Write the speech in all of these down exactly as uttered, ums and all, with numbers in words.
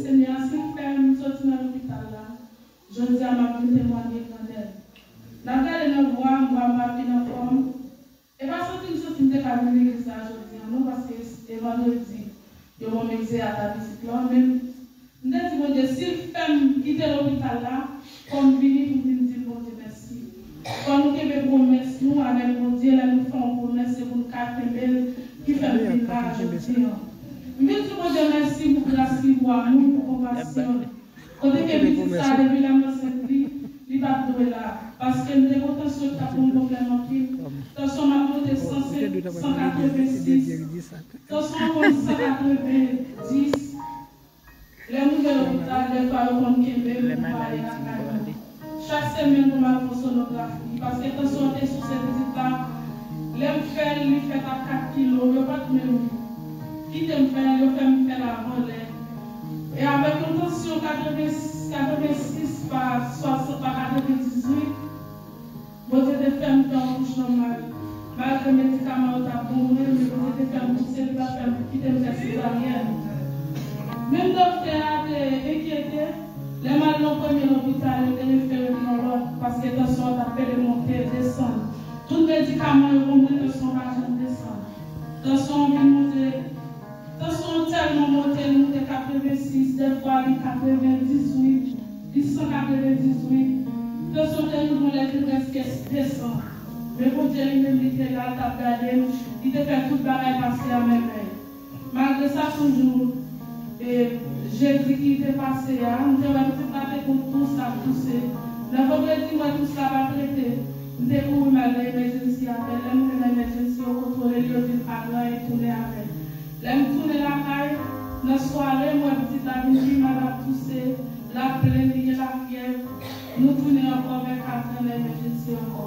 Senyè a, si l fè m soti nan lopital la, jodi a m ap vin temwanye grandè l. N ap gade nan vwa m, vwa m pa fin anfòm. E pa santi m santi m te ka vin legliz la jodi a non, paske e vandredi yo ban m egzeyat a pitit lan, men m te di Bondye, si l fè m kite lopital la, fò m vini pou m vin di Bondye mèsi. Fò nou kenbe pwomès nou avèk Bondye, lè nou fè yon pwomès, se pou nou ka kenbe l, ki fè m vin la jodi a. M vin di Bondye mèsi pou gras li, pou amou, pou konpasyon l. Kote ke pitit sa, depi lè m ansent li, li pa t dwe la. Paske m te gen tansyon ki t ap ban m pwoblèm anpil. Tansyon m ap monte san senk, san katrevensis. Tansyon an konn san katrevendis. Lè m rive lopital, dèfwa yo konn kenbe m pou m pa ale lakay mwen. Chak semèn pou m al fè sonografi, paske tansyon an te souse pitit la. Lè m fè l, li fèt a kat kilo, yo pa t menm kite m fè l, yo fè m fè l avan lè. E avèk yon tansyon katreven, katrevensis pa swasant, pa katrevendizwit, Bondye te fè m fè yon kouch nòmal. Malgre medikaman yo t ap ban mwen, men Bondye te fè m pouse, li pa t fè m kite m fè sezaryèn. Menm doktè a te enkyete, lè m al nan premye lopital, yo te refere m nan lòt, paske tansyon an t ap pede monte, desann. Tout medikaman yo ban mwen, tansyon an pa janm desann. Tansyon an vin monte, tansyon an tèlman monte, li monte katrevensis, dèfwa li katrevendizwit, li san katrevendizwit. Tansyon te rive yon lè te prèske desann. Men Bondye li menm, li te la, l t ap gade m, li te fè tout bagay pase a mèvèy. Malgre sa, toujou, e, jedi ki te pase a, m te wè pitit la te gon tous ap touse. Nan vandredi, m wè tous la pa trete. M te kouri m al nan emergency avè l. Lè m rive nan emergency, yo kontwole l, yo di l pa gen anyen, tounen avè l. Lè m tounen lakay, nan sware, m wè pitit la vin pi mal, l ap touse, l ap plenn, li gen lafyèv. Nou tounen ankò vè katran nan emergency ankò.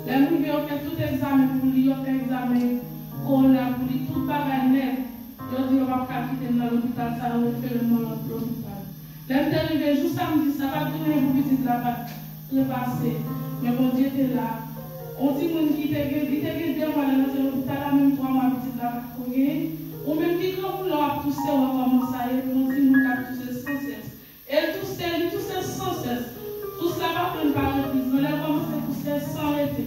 Lè m rive, yo fè tout egzamen pou li, yo fè egzamen kowona pou li, tout bagay nèt. Yo di yo p ap ka kite m nan lopital sa, yo refere m nan lòt lopital. Lè m te rive, jou samdi sa, pa t gen anyen pou pitit la pa t trepase. Men Bondye te la. On timoun ki te gen, li te gen de mwa lè l antre lopital la, menm twa mwa pitit la pa t ko gen. Ou menm ki granmoun la w ap touse, ou wè kòman sa ye pou yon timoun k ap touse san sès. E l touse, li touse san sès. Tous la pa konn pa refiz, men lè l kòmanse touse san rete.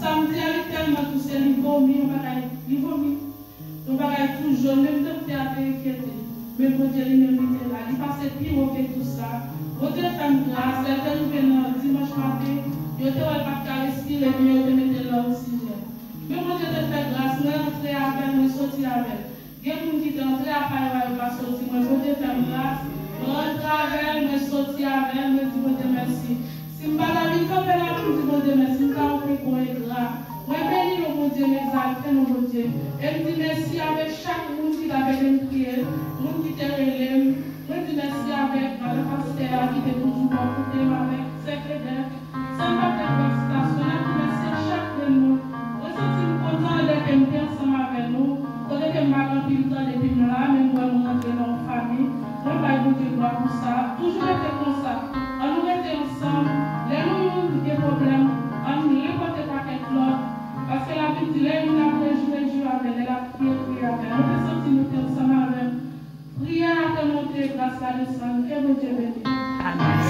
Samdi a, li tèlman touse, li vomi, yon bagay, li vomi. Yon bagay tou jòn, menm doktè a te enkyete. Men Bondye li menm li te la, li pase pi wo ke tous la. Bondye fè m gras, lè l te rive nan dimanch maten, yo te wè l pa t ka respire byen, yo te mete l nan oksijèn. Men Bondye te fè gras, mwen antre avè l, mwen soti avè l. Gen moun ki te antre apa yo a, yo pa soti, mwen Bondye fè m gras, mwen antre avè l, mwen soti avè l, mwen di Bondye mèsi. Si m pa ta vin kanpe la pou m di Bondye mèsi, m ta yon pi gwo engra. Mwen beni non Bondye, m egzalte non Bondye. E m di mèsi avèk chak moun ki t ap ede m priye, moun ki te rele m. Mwen di mèsi avèk madan pastè a ki te toujou bò kote m avèk sè Kledè. Sè m pa t ka fè sitasyon, n ap di mèsi a chak grenn moun. Mwen santi m kontan lè ke m te ansanm avè nou. Kote ke m pa gen anpil tan depi m la, men m wè m rantre nan yon fanmi. Mwen bay Bondye glwa pou sa. Toujou rete konsa. Ann nou rete ansanm. Lè nou youn gen pwoblèm, ann li pote pakèt lòt. Paske Labib di, lè youn ap rejwi, rejwi avè l. Lè l ap kriye, kriye avè l. Mwen te santi nou te ansanm avè m. Priyè a te monte, gras la desann. Ke Bondye beni. Amen.